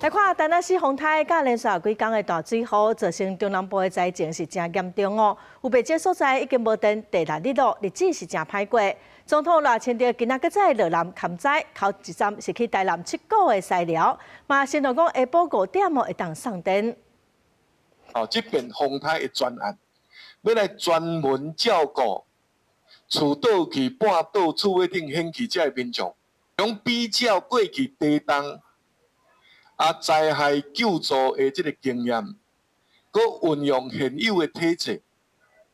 來看田納西風颱佮連續幾工的大水雨，造成中南部的災情是誠嚴重哦。有袂少所在已經無電第六日咯，日子是誠歹過。總統賴清德今仔閣再落南勘災，頭一站是去台南七股的西寮，嘛承諾講下晡5點哦會當送電。哦，這遍風颱的專案，欲來專門照顧厝倒去、半倒、厝尾頂掀去這的民眾，用比照過去地動啊災害救助的這个經驗，閣運用現有的體制，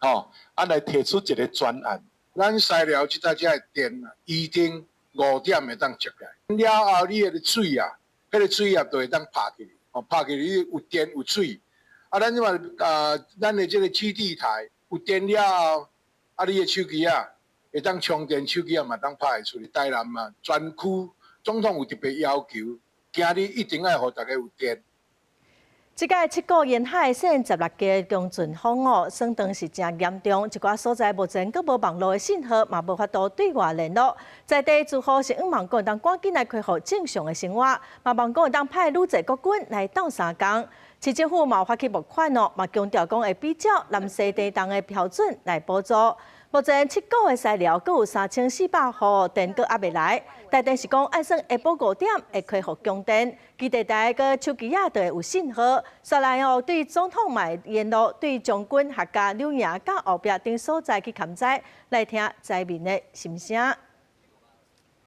吼，啊來提出一个專案。咱西寮這搭遮的電啊，一定五點會當接來。了後，你彼个水啊，彼个水啊，就會當拍起，哦，拍起你有電有水。啊，咱這馬啊，咱的這个基地台有電了後，啊，你的手機啊，會當充電，手機啊嘛當拍會出去。台南嘛，全區總統有特別要求，今日一定愛予大家有電。這擺七股沿海線16家中順風哦，損斷是誠嚴重，一寡所在目前閣無網路的信號，嘛無法度對外聯絡。在地住戶是向望講會當趕緊來恢復正常的生活，嘛望講會當派愈濟國軍來鬥相共。市政府嘛有發起募款哦，嘛強調講會比照南勢地動的標準來補助。目前七股的西寮閣有3400戶電閣猶未來，台電是講按算下晡五點會恢復供電，基地台佮手機仔就會有信號。煞來哦，對總統嘛會沿路對將軍、客家、柳營佮後壁等所在去勘災，來聽災民的心聲。